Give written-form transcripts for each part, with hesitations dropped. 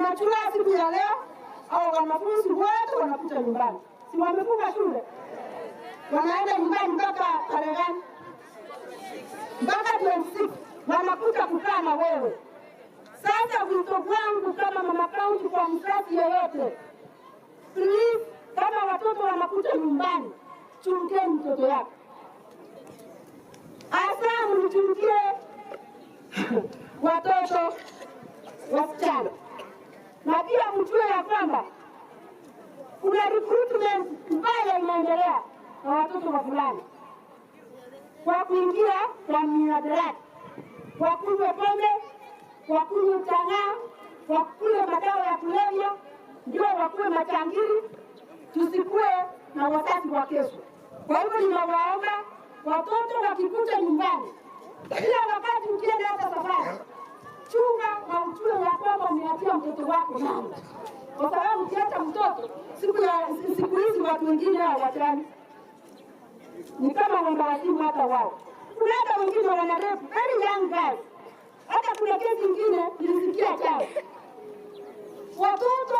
Unajua siku ya leo au wanafunzi wote wanakuja nyumbani, si wamefunga shule, wanaenda nyumbani mpaka tarehe gani? Mpaka 26 wanakuja kukaa na wewe. Sasa wito wangu kama mama kaunti kwa mzazi yeyote, please, kama watoto wanakuja nyumbani, chungeni mtoto yako, hasa mnichungie watoto wasichana, na pia mjue ya kwamba kuna recruitment mbaya inaendelea na watoto wavulana kwa kuingia kwa mihadarati, kwa kunywa pombe, kwa kunywa chang'aa, kwa kula madawa ya kulevya, ndio wakuwe machangiri, tusikuwe na wazazi wa kesho. Kwa hivyo ninawaomba watoto wakikuja nyumbani, kila wakati ukienda hata safari, chunga na ujue ya kwamba umeachia mtoto wako nani, kwa sababu ukiacha mtoto siku hizi watu wengine hawajali, ni kama wendawazimu hata wao. Kuna hata wengine wana rape very young guys. Hata kuna kesi ingine nilisikia jana, watoto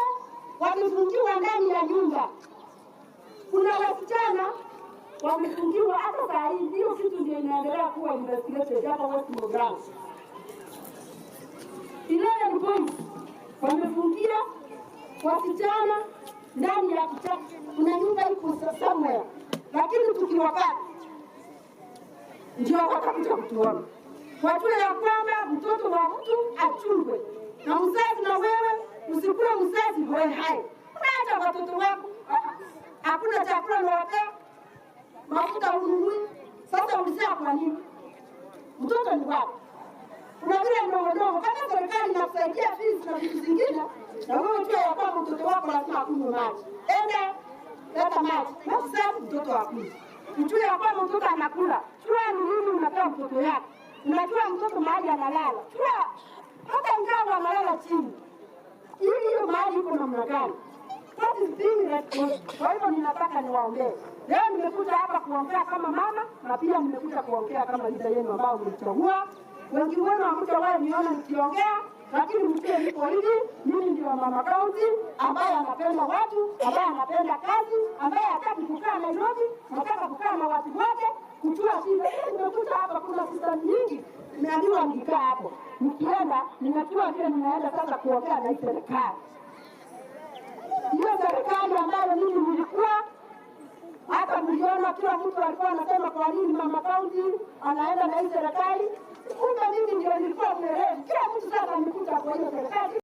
wamefungiwa ndani ya nyumba. Kuna wasichana wamefungiwa hata saa hii, hiyo kitu ndio inaendelea kuwa investigated hapa West Mobrang. 11 points wamefungia wasichana ndani ya kichaka. Kuna nyumba iko somewhere, lakini tukiwapata ndio watakuja kutuona. Wajue ya kwamba mtoto wa mtu achungwe na mzazi, na wewe usikuwe mzazi hoe hai, unaacha watoto wako hakuna chakula unawapea, mafuta ununui. Sasa ulizaa kwa nini? Mtoto ni wako. Kuna vile ndogo ndogo, kama serikali inakusaidia fees na vitu zingine, na wewe jua ya kwamba mtoto wako lazima akunywe maji, enda leta maji, maji safi, mtoto akunywe. Ujue ya kwamba mtoto anakula, jua ni nini unapea mtoto yako. Unajua mtoto mahali analala, jua hata ingawa analala chini, ili hiyo mahali iko namna gani? What is being responsible? Kwa hivyo ninataka niwaombee leo. Nimekuja hapa kuongea kama mama na pia nimekuja kuongea kama leader yenu ambao mlichagua. Wengi wenu hamjawahi niona nikiongea, lakini mjue niko hivi. Mimi ndio mama kaunti ambaye anapenda watu, ambaye anapenda kazi, ambaye hataki kukaa Nairobi, nataka kukaa na watu wake, kujua shida. Nimekuja hapa, kuna system nyingi nimeambiwa nikikaa hapo, nikienda ninajua vile ninaenda sasa kuongea na hii serikali, hiyo serikali ambayo mimi nilikuwa hata mliona kila mtu alikuwa anasema kwa nini mama kaunti anaenda na hii serikali. Kumbe mimi ndio